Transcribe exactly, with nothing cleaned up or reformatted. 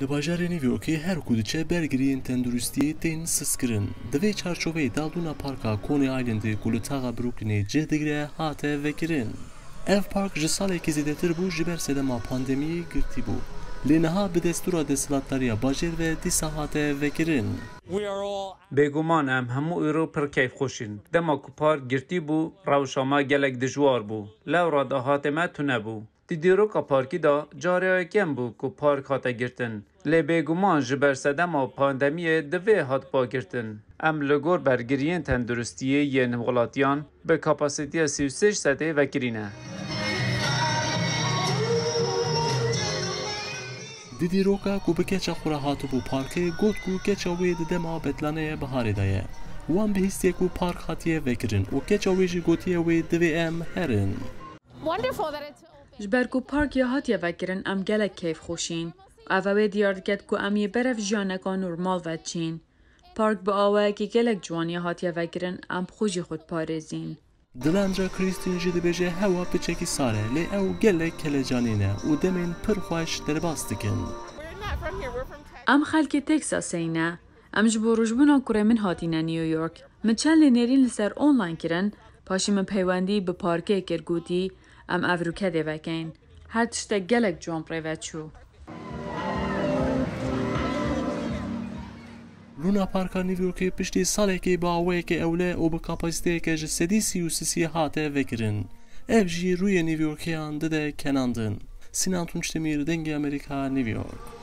Li bajarê New Yorkê her ku diçe bergiriyên tenduristiyê tên sistkirin. Di vê çarçoveyê de Luna Parka Coney Islandê ku li taxa Brooklynê cih digire hate vekirin. Ev park ji salekî zêdetir bû ji ber sedema pandemiyê girtî bû. Lê niha bi destûra desthilatdariya bajêr ve dîsa hate vekirin. Bêguman em hemû îro pir keyfxweş in. Dema ku park girtî bû, rewşa me gelek dijwar bû. Lewra dahatê me tune bû. Di dîroka parkî de carê yekem bû ku park hate girtin. Lê bêguman ji ber sedema pandemiyê divê hatba girtin. Em li gor bergiriyên tenduristiyê yên hevwelatiyan bi kapasîteya sî û sê sedê vekirî ne. Di dîroka ku bi keça xwe re hatibû parkê, got ku keça wê di dema betlaneyê biharê de ye. Wan bihîstiye ku park hatiye vekirin û keça wê jî gotiye wê divê em herin. Ji ber ku park ya hatiye vekirin, em gelek keyfxweş în. Ev ê wê diyar diket ku em yê berev jiyaneka normal ve diçîn. Park bi awayekî gelek ciwan ya hatiye vekirin, em bi xwe jî xwe diparêzîn. Dilendra Christine jî dibêje hewa piçekî sar e, lê ew gelek kelecanî ne û demên pir xweş derbas dikin. Em xelkê Texasê ne. Em ji bo rojbûna kurê min hatîne New York. Min çend lê nêrîn li ser online kirin, paşî min peywendî bi parkê kir, gotî, em ev rûketê vekeyn. Her tiştek gelek ciwan bi rê ve çû. Luna Parka New Yorkê piştî salekê bi awayekê ewle û bi kapasîteyeke ji sedî sî û sisiyê hate vekirin. Ev jî rûyê New Yorkiyan dide kenandin. Sinan Tunçdemîr, Dengê Amerîka, New York.